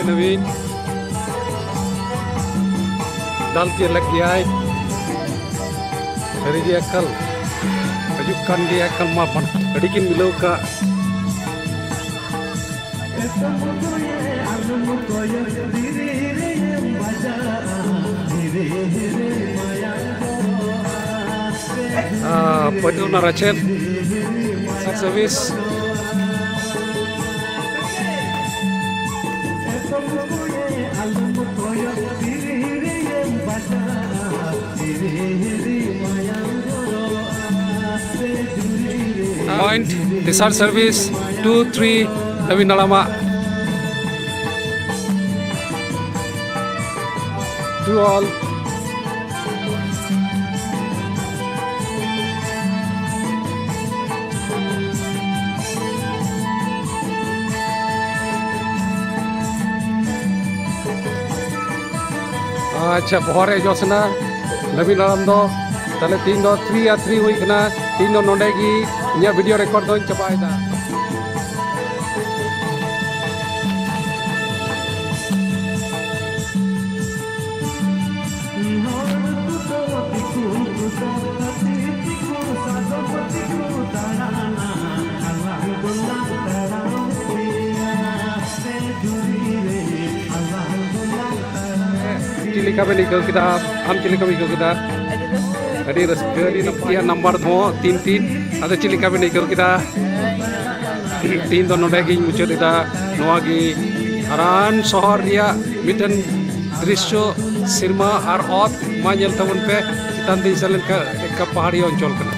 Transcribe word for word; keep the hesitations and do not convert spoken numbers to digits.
ᱱᱚᱵᱤᱱ ᱫᱟᱞ ᱠᱮᱫ ᱞᱮᱫ ᱜᱮᱭᱟᱭ᱾ ᱥᱟᱹᱨᱤᱜᱮ ᱮᱠᱟᱞ ᱦᱤᱡᱩᱜ ᱠᱟᱱ ᱜᱮᱭᱟ, ᱮᱠᱟᱞ ᱢᱟ ᱵᱟᱝ, ᱟᱹᱰᱤ ᱠᱤᱱ ᱢᱤᱞᱟᱹᱣ ᱠᱟᱜ᱾ ᱯᱟᱹᱴᱷᱩᱣᱟᱹ ᱨᱟᱪᱮᱫ ᱥᱟᱨ ᱥᱟᱨᱵᱷᱤᱥ᱾ Point, ᱛᱮᱥᱟᱨ ᱥᱟᱨᱵᱷᱤᱥ, two three, ᱱᱚᱵᱤᱱ ᱦᱟᱲᱟᱢᱟᱜ᱾ Two all. ᱟᱪᱪᱷᱟ, ᱵᱚᱦᱚᱜ ᱨᱮ ᱡᱚᱥ ᱮᱱᱟ ᱱᱚᱵᱤᱱ ᱦᱟᱲᱟᱢ ᱫᱚ᱾ ᱛᱟᱦᱞᱮ ᱛᱤᱦᱤᱧ ᱫᱚ three ᱟᱨ three ᱦᱩᱭ ᱠᱟᱱᱟ᱾ ᱛᱤᱦᱤᱧ ᱫᱚ ᱱᱚᱰᱮ ᱜᱮ ᱤᱧᱟᱹᱜ video record ᱫᱚᱧ ᱪᱟᱵᱟᱭᱮᱫᱟ᱾ ᱪᱮᱫ ᱞᱮᱠᱟ ᱵᱮᱱ ᱟᱹᱭᱠᱟᱹᱣ ᱠᱮᱫᱟ? ᱟᱢ ᱪᱮᱫ ᱞᱮᱠᱟᱢ ᱟᱹᱭᱠᱟᱹᱣ ᱠᱮᱫᱟ? ᱟᱹᱰᱤ ᱨᱟᱹᱥᱠᱟᱹ᱾ ᱟᱹᱰᱤ ᱱᱟᱯᱟᱭ᱾ ᱱᱟᱢᱵᱟᱨ ᱦᱚᱸ ᱛᱤᱱ ᱛᱤᱱ᱾ ᱟᱫᱚ ᱪᱮᱫ ᱞᱮᱠᱟ ᱵᱮᱱ ᱟᱹᱭᱠᱟᱹᱣ ᱠᱮᱫᱟ? ᱛᱤᱦᱤᱧ ᱫᱚ ᱱᱚᱰᱮ ᱜᱤᱧ ᱢᱩᱪᱟᱹᱫ ᱮᱫᱟ᱾ ᱱᱚᱣᱟ ᱜᱮ ᱦᱟᱨᱟᱱ ᱥᱚᱦᱚᱨ ᱨᱮᱭᱟᱜ ᱢᱤᱫᱴᱮᱱ ᱫᱨᱤᱥᱥᱚ, ᱥᱮᱨᱢᱟ ᱟᱨ ᱚᱛ ᱢᱟ ᱧᱮᱞ ᱛᱟᱵᱚᱱ ᱯᱮ᱾ ᱪᱮᱛᱟᱱ ᱛᱮᱧ ᱥᱮᱱ ᱞᱮᱱᱠᱷᱟᱱ ᱮᱠᱟ ᱯᱟᱦᱟᱲᱤ ᱚᱧᱪᱚᱞ ᱠᱟᱱᱟ᱾